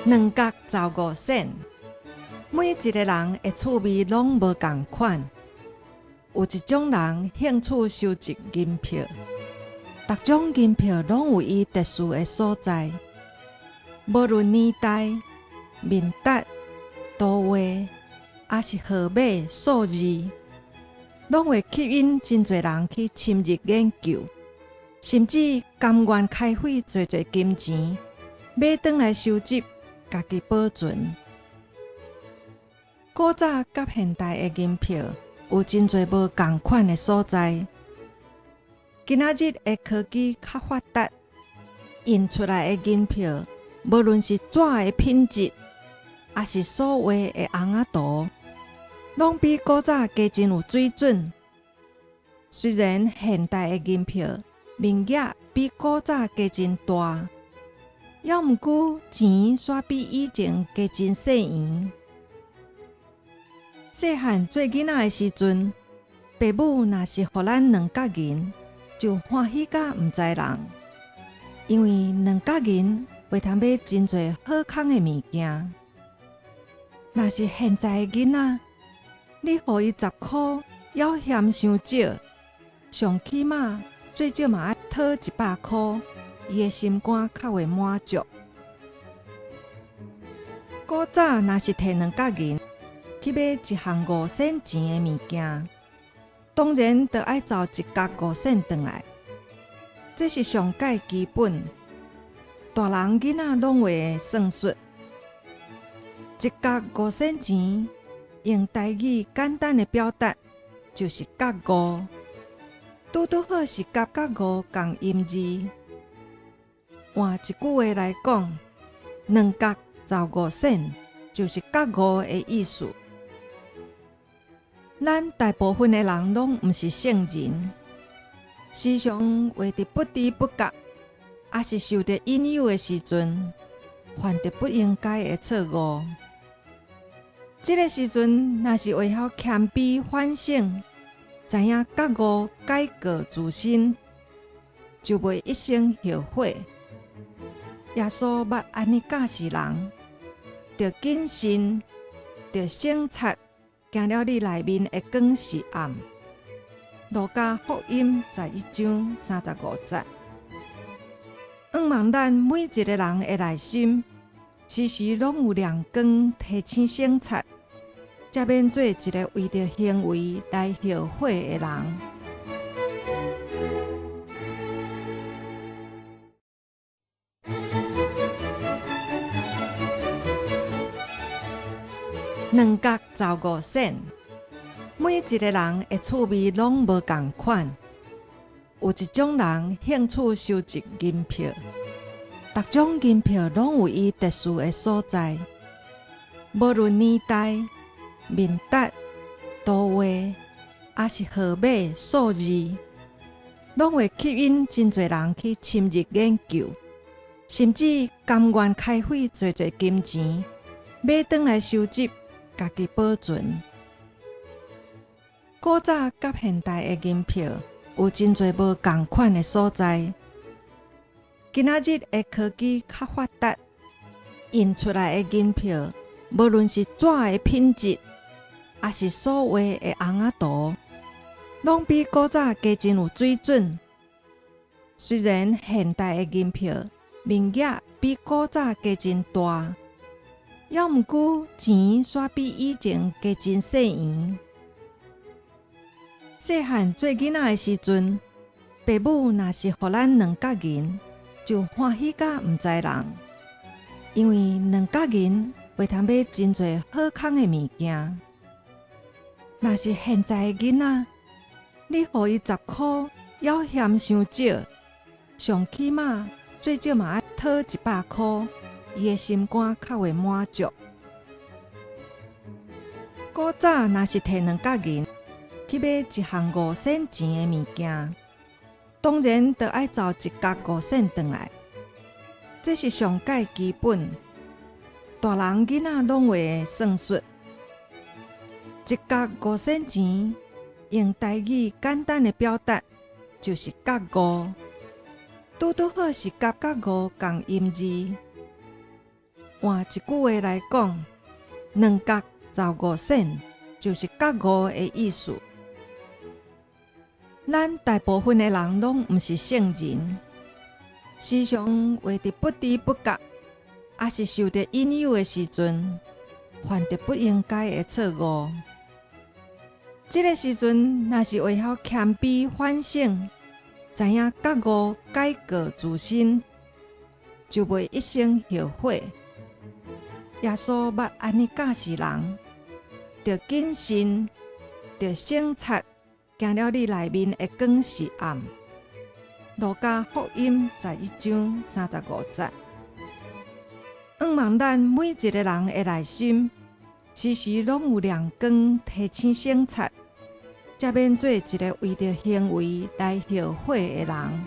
兩角十五仙，每一个人的趣味攏無仝款。有一種人興趣收集銀票，逐種銀票攏有伊特殊的所在，無論年代、面值、圖畫，抑是號碼、數字，攏會吸引真濟人去深入研究，甚至甘願開費濟濟金錢買轉來收集，家己保存。古早佮現代的銀票有真濟無仝款的所在。今仔日的科技較發達，印出來的銀票，無論是紙的品質，抑是所畫的尪仔圖，攏比古早加真有水準。雖然現代的銀票面額比古早加真大，猶毋過錢煞比以前加真細圓。細漢做囡仔的時陣，爸母若是予咱兩角銀，就歡喜甲毋知人，因為兩角銀會通買真濟好康的物件。若是現在的囡仔，你予伊十箍，猶嫌傷少，上起碼最少嘛愛討100箍，伊的心肝較會滿足。古早若是提兩角銀去買一項五仙錢的物件，當然就愛找一角五仙轉來，這是上蓋基本，大人囡仔攏會的算術。一角五仙錢，用台語簡單的表達，就是角五，拄拄好是佮角五仝音字。換一句話來講，兩角十五仙就是角五的意思。咱大部分的人攏毋是聖人，時常會佇不知不覺，抑是受著引誘的時陣，犯著不應該的錯誤。這个時陣，若是會曉謙卑反省，知影覺悟改過自新，就袂一生後悔。耶穌捌按呢教示人，著謹慎，著省察，驚了你內面的光是暗。路加福音11章35節。向望咱每一个人的內心，時時攏有亮光提醒省察，才免做一个為著行為來後悔的人。兩角十五仙，每一个人的趣味攏無仝款。有一種人興趣收集銀票，逐種銀票攏有伊特殊的所在，無論年代、面值、圖畫，抑是號碼、數字，攏會吸引真濟人去深入研究，甚至甘願開費濟濟金錢買轉來收集，家己保存。古早佮現代的銀票有真濟無仝款的所在。今仔日的科技較發達，印出來的銀票，無論是紙的品質，抑是所畫的尪仔圖，攏比古早加真有水準。雖然現代的銀票面額比古早加真大，猶毋過錢煞比以前加真細圓。細漢做囡仔的時陣，爸母若是予咱兩角銀，就歡喜甲毋知人，因為兩角銀會通買真濟好康的物件。若是現在的囡仔，你予伊十箍，猶嫌傷少，上起碼最少嘛愛討100箍，伊的心肝較會滿足。古早若是提兩角銀去買一項五仙錢的物件，當然就愛找一角五仙轉來，這是上蓋基本，大人囡仔攏會的算術。一角五仙錢，用台語簡單的表達，就是角五，拄拄好是佮角五仝音字。換一句話來講，2角15仙就是覺悟的意思。咱大部分的人攏毋是聖人，時常會佇不知不覺，抑是受著引誘的時陣，犯著不應該的錯誤。這个時陣，若是會曉謙卑反省，知影覺悟改過自新，就袂一生後悔。耶穌捌按呢教示人，著謹慎，著省察，驚了你內面的光是暗。路加福音11章35節。向望咱每一个人的內心，時時攏有亮光提醒省察，才免做一个為著行為來後悔的人。